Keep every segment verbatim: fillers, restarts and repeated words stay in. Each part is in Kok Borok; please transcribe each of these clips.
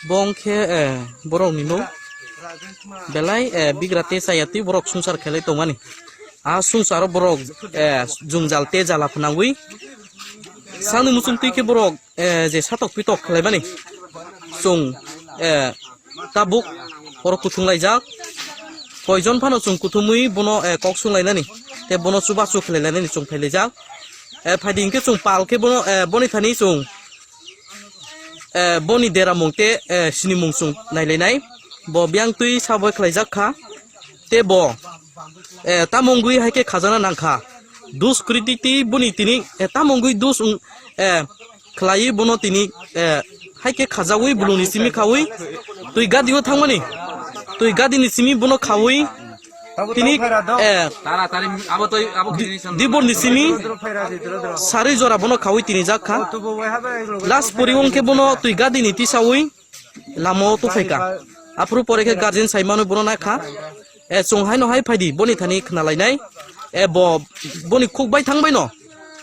Bo wngkhe, eh, borokni nuk. Belai, eh, bigra te chaya twi borok swngchar khelai tongmani. A swngcharo borok, eh, jwngjal te jala phwnangwi. Sani muchung twi khe borok, eh, je satok pitok khlaimani. Chwng, eh, tabuk oro kuthung laijak. Koijon phano chwng kuthumwi bono, eh, kok swng lainani. Te bono chubachu khlai lainani chwng phai laijak. Eh, phaidi hinkhe chwng pal khe bono, eh, boni thani chwng eh, boni deramung te, eh, sinimung chwng nailainai. Bo biyang twi sabo khlaijak kha. Te bo, eh, tamo wngwi hai khe khajana nang kha. Duskriti twi boni tini, eh, tamo wngwi dus wng, eh, khlaiwi bono tini, eh, hai khe khajaui bulungni simi khaui twi gadio thangmani. Twi gadini simi bono khaui tini, eh, Tara tari abo toi abo di-, khini san. Diborni simi sari jora bono khaui tini jak kha. Last poriwong khe bono twi gadini tisaui lama o tuphai kha. Aphuru pore khe guardian sai mano bono nai kha. Eh, chwng haino hai phaidi boni thani khna lainai. Eh, bo boni khuk bai thang bai no.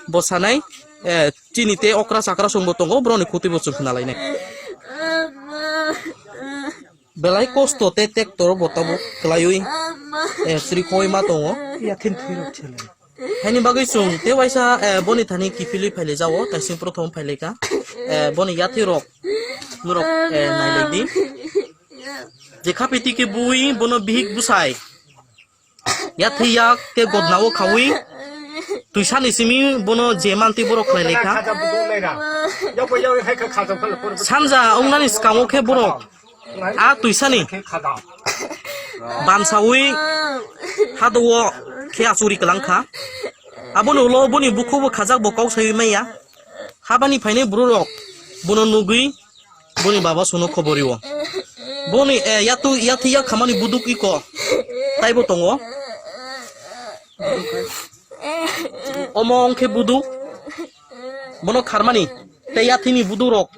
Bo sanai, eh, chini te okra chakra songbo tongo, boroni khutui bo chwng khna lainai. Belai kosto te tektor bo tabuk kwlaiwi, eh, sri khoi ma tongo. Yathir thwirok chele. Haini bagwi chwng te waisa, eh, boni thani kiphilwi phailai jao, taising prothom phailai kha. Eh, boni yathirok norok, eh, nailai di. Je khapiti khe bui bono bihik bwsai. Yathwi yak te godnao khaui. Twisani simi bono je manti borok khlai lekha. Sanja ongnani skango khe borok a twisani bansaui hadowo khe achuri kwlangkha. Aboni ulo boni bukhubo khajak bo kok saiwi maya. Habani phainai bororok bono nugwi boni baba suno khobor rio. Boni, eh, yatu, yati yak khamani buduk iko. Taibo tongo. Omo ongkhe buduk. Bono kharmani. Tei yatini budurok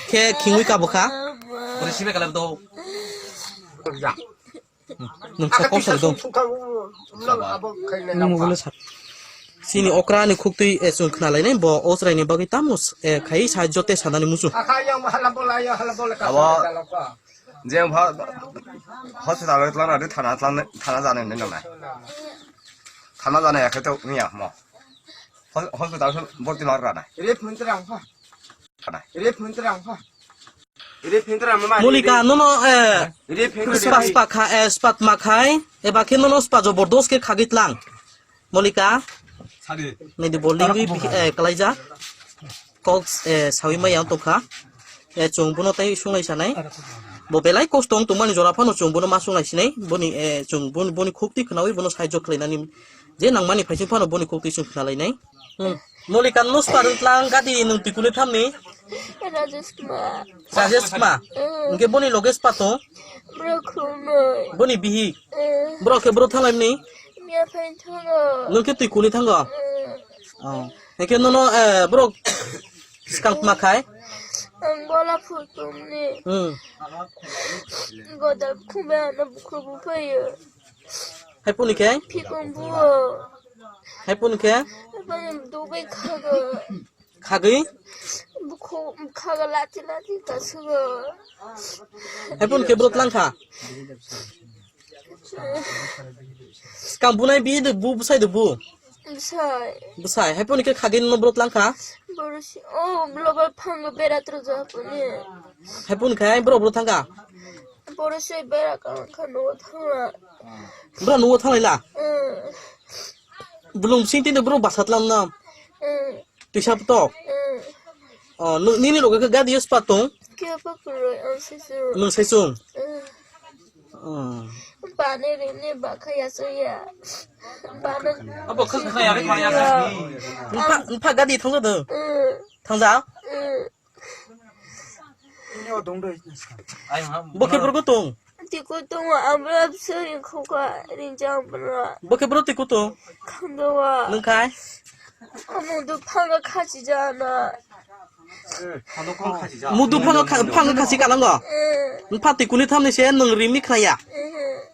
khe khingwi kabukha. Boni sibe kalem to. Nung sa kok sa dong. Nung mobile sa. Sini okra ni khuk twi, eh, chwng khna lainai bo o chwrai ni bagwi tamo, eh, khai sahajjo te sanani muchung. Abo je bha hospital o tlang na thana tlang thana jani ni nang nai. Thana jani ya khe to ya mo. Hos-, hospital borti mar rana. Rip huntrang pha. Rip huntrang pha. Rip huntrang mama. Mulika, nono, eh, spa, spa kha, eh, spa ma khai, eba khe nono spa jobordos khe khagwi tlang. Mulika. Sadi. Nidi bol nidi, eh, kalaija. Kok, eh, sawi ma yang tongkha. Eh, chwng bono tai sunglai sanai. Bo belai kosto wng tongmani jora phano chwng bono ma sunglai sinai. Boni, eh, chwng boni, boni khukti khnawi bono sahajjo khlainani. Je nangmani phaising phano boni khukti chwng khna lainai. Hmm. Molika no spa rwng tlang gadi nwng twi kuni thamni? Rajesh Kumar. Rajesh Kumar. Hmm. Hwnkhe boni loge spa tong? Bro khumui. Boni bihi? Hmm. Bro khe bro thalai mni? Miya phain thango. Nwng khe twi kuni thango? Hmm. Oh. Hwnkhe nono, eh, bro skang tma khai? Ang bola phul tumni. Hmm. Godal khumui ano bukhuk buphayo. Hai puni khe? Phikung buo. Hai puni khe? Hai puni dubai khago. Khagwi? Bukhu khago lati lati kasugo. Hai puni khe bro tlang kha? Skang bunai bi de bu bwsai de bu? Bwsai. Bwsai. Hai puni khe khagwi no bro tlang kha? Borosi. Oh, lobar phango berat roja puni. Hai puni khe bro bro thang kha? Borosi berat kha no thang. Bro, nugo thalai la? Mm. Bulung sing tini bro basa tlam nam. Mm. Tisa to. Mm. Oh, nu-, nini loge ke gadi spa tong? Kya pa kuroi, ang sisung. Nung sisung? Mm. Oh. Bane rini bakha ya so ya. Bane. Abo khas khaya re khaya. Npa, npa gadi thang do. Mm. Thang da? Mm. Bo khe bro kutung? Tiko tongo, abra bwswk ringkha ringjak bra. Bo khe bro tiko tong? Khangdawa. Nung khai? Amudu phanga khachi jana. Mudu phanga kha-, phanga khachi kalango? Eh. Npha tikuni thamni se nung rimi khnaya? Eh.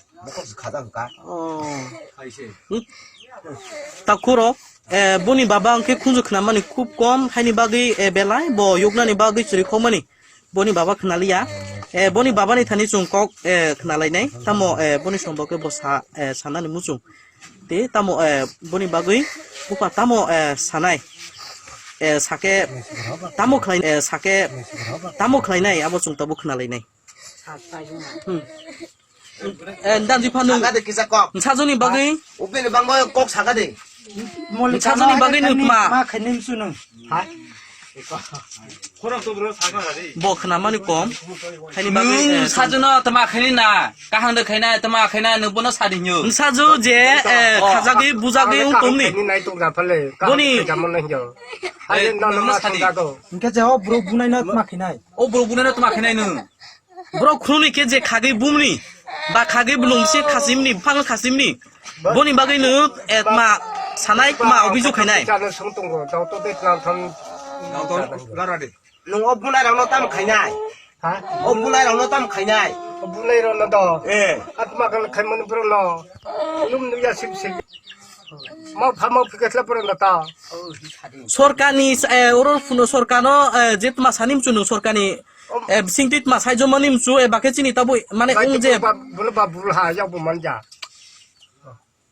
Oh. Hmm? Takhuro, eh, boni baba hwnkhe khunju khnamani khub kom, haini bagwi, eh, belai bo yoknani bagwi chwrwi khokmani. Boni baba khnaliya. Eh, boni baba ni thani chwng kok, eh, khnalainai. Tamo, eh, boni sombo khe bo sa, eh, sanani muchung. Te tamo, eh, boni bagwi bupa tamo, eh, sanai. Eh, sake tamo khlai, eh, sake tamo khlainai abo chwng tabuk khnalainai. Hmm. Eh, dan jipha nung. Sakade kisa kok. Sajoni bagwi. Upini bangbo kok sakade. Sajoni bagwi nung ma. Ma khaini muchung nung. Ha? Bo khnamani kom. Haini bagwi, eh, sajwno tama khaini na. Kahang de khaina tama khaina nung bono sadi nyo. Saju je, eh, khajagwi bujagwi ung tongni. Boni. Hingke je o bro bunai na tama khainai. O bro bunai na tama khainai nung. Borok khunui khe je khagwi bumni, ba khagwi bwlwng se khasimni, buphang khasimni. Boni bagwi nw, eh, tma sanai, tma obhijog khainai. Chano song tongo, dauto de tlang thang. Dauto, lara de. Nung o bunai rokno tam khainai. Ha? O bunai rokno tam khainai. O bunai rokno do. Eh. Atma kal khaimani borokno. Lum nuya sim sim. Mau pha mau phikatla borokno ta. Sorkarni, eh, oro phuno sorkarno, eh, je tma sani mchunu sorkarni Eh, bising twi tma sai jomani mchu, eh, bakhe chini tabuk, mane, bai wng je. Ba, bolo ba bul ha, yak bo manja.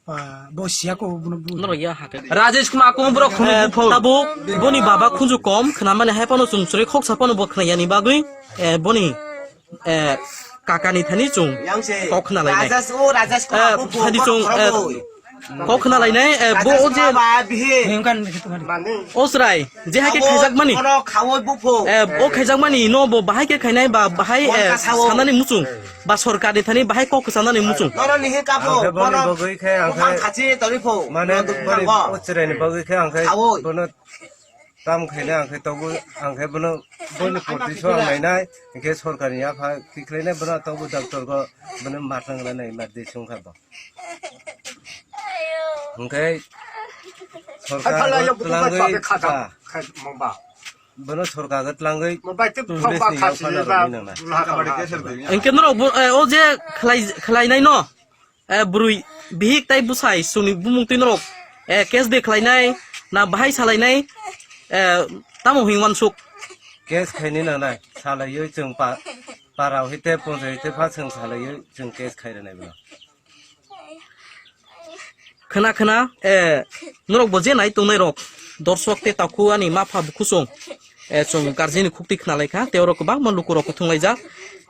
Ba, bo siya ko, bono bul. Noro ya ha khe. Rajesh Kumar kung borok khunu eh, bupho. Tabuk, boni baba khunju kom, khna mane hai phano chwng chwrai khoksa phano bo khna yani bagwi, eh, boni, eh, kakani thani chwng kok khna lainai. Rajesh, o Rajesh Kumar eh, bupho, thani chwng, eh, kok khna lainai, eh, bo o je o chwrai, je hai khe khaijakmani. Eh, o khaijakmani no bo bahai khe khainai ba bahai, eh, sanani muchung ba sorkar ni thani bahai kok sanani muchung. Ang khe boni bagwi khe ang khe mane boni o chwrai ni bagwi khe ang khe bono tam khaina ang khe tobo ang khe bono boni porti so ang nainai hingkhe sorkar ni yapha tikhlainai bono tobo doctor go bono matang lanai ma de song kha bo. Hingkhe sorkar go twlangwi ba. Bono sorkar go twlangwi police ni yapha no rwgwi nang na. Hingkhe norok bo, eh, o je khlai, khlainai no? Eh, bwrwi bihik tai bwsai chwngni bumung twi norok, eh, case de khlainai na bahai salainai, eh, tamo hwnwi uansuk? Case khaini nangnai, salaiwi chwng pa-, para hwite ponchai hwite pha chwng salaiwi chwng case khai rwnai bono. Khwna khwna, eh, norok bo je nai tongnai rok, dorsok te takhu ani ma pha bukhusong. Eh, chwng guardian ni khukti khna lai kha, tei oro kwbangma lukurok kuthung laijak.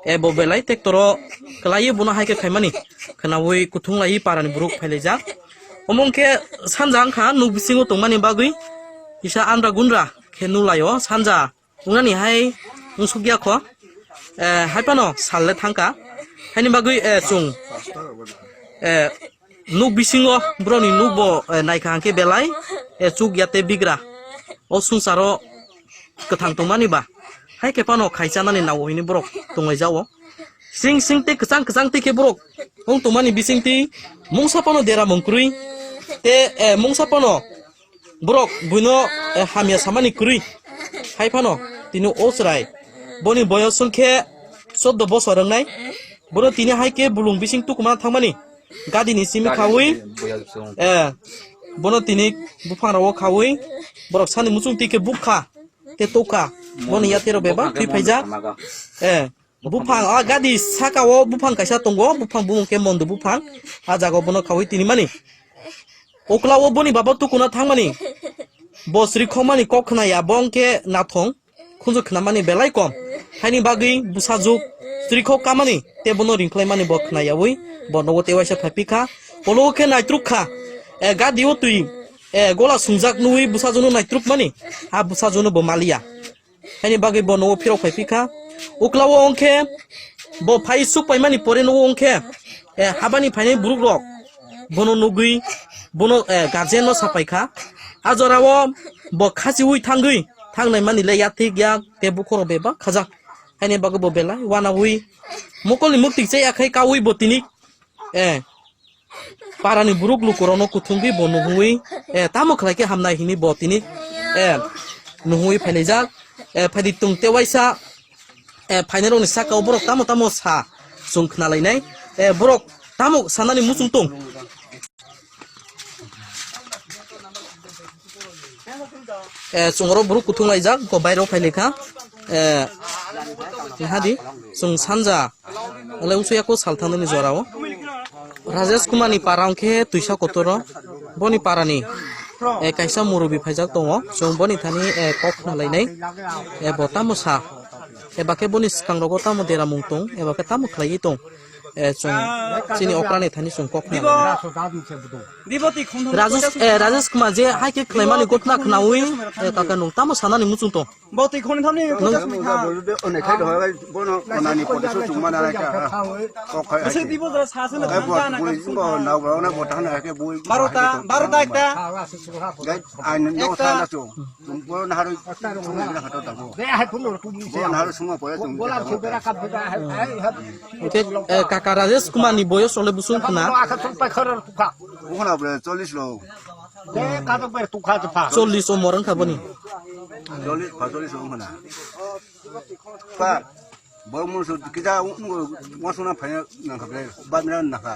Eh, bo belai tektoro kwlaiwi bono hai khe khaimani khwnaui kuthung laiwi parani borok phai laijak. Omo wngkhe sanja wngkha nuk bisingo tongmani bagwi kisa andra gundra khe nulaio sanja wngnani hai wngsukya kho. Eh, hai phano sal le thangkha. Haini bagwi, eh, chwng, eh, nuk bisingo borokni nuk bo, eh, naikha hwnkhe belai, eh, chukya tei bigra. O swngcharo kwthang tongmani ba hai khe phano khai chanani nao hwnwi borok tonglaijao. Sing sing tei kwchang kwchang tei khe borok wng tongmani bising twi mungsa phano dera mung kwrwi tei, eh, mungsa phano borok buino, eh, hamya samani kwrwi. Hai phano tini o chwrai boni boyos wngkhe chordo bosor wngnai. Bono tini hai khe bulung bising tukuma thangmani. Gadini simi khaui, eh, bono tini buphang rao khaui, borok sani muchung twi khe bukha, tei tokha. Boni yatero bebak twi phaijak. Eh, buphang, ah, gadi saka o buphang kaisa tongo, buphang bumung khe mondu buphang. Ah, jaga o bono khaui tini mani. Okla o boni baba tukuna thangmani. Bo sri khokmani kok khna ya, bo wngkhe nathong. Khunju khnamani belai kom. Haini bagwi bwsajwk chwrikhok kamani tei bono ringkhlaimani bo khnayaui bo nogo tei waisa phai phikha. Olo khe naitruk kha. E, gadio twi, e, gola sungjak nugwi bwsajwkno naitruk mani. A bwsajwkno bo maliya. Haini bagwi bo nogo phirok phai phikha. Uklao wngkhe bo phai suk paimani pore nogo wngkhe, e, habani phainai borok rok bono nugwi bono, e, guardian no sapai kha. A jorao bo khachiui thangwi thangnai mani le yathik yak tei bukhoro bebak khajak. Haini bagwi bo belai wanaui mokolni mukti chaya khai kaui bo tini, e, parani borok lukurokno kuthungwi bo nuhungwi, e, tamo khlai khe hamnai hini bo tini, e, nuhungwi phailaijak. E, phaidi tung tei waisa, e, phainairokni saka o borok tamo tamo sa chwng khnalainai. E, borok tamo sanani muchung tong. Eh, chwng oro borok kuthung laijak, go bairo phai laikha. Eh, Nahadi, chwng sanja, le usuya ko salthanani jorao. Rajesh Kumar ni para wngkhe twisa kotoro, boni para ni, eh, kaisa murubi phaijak tongo, chwng boni thani, eh, kok khna lainai, eh, bo tamo sa, eba khe boni swkang rogo tamo dera mung tong, eba khe tamo khlaiwi tong, eh, chwng chini okra ni thani chwng kok khna lainai. Rajesh, eh, Rajesh Kumar je hai khe khlaimani gotna khnaui, eh, kaka nung tamo sanani muchung tong. Bo twi khoni thamni pochas mi tha. Onai khai doi, bono onani pochas chung mana ka. Kok khai. Ase dibo jara sa se na. Kai bo bui bo na bo na bo thana ke bui. Barota, barota ekta. Gai ain no sa na chu. Bo na haru. Bo na haru suma poya chung. Okay, eh, kaka Rajesh Kumar ni boyos ole busung khna. Bukhna bre chollis lo. Chollis umor wngkha boni. Chollis, pasolis wngkha na. Pa, bo musu kida wasuna phai nangkha bre, ba mina nangkha.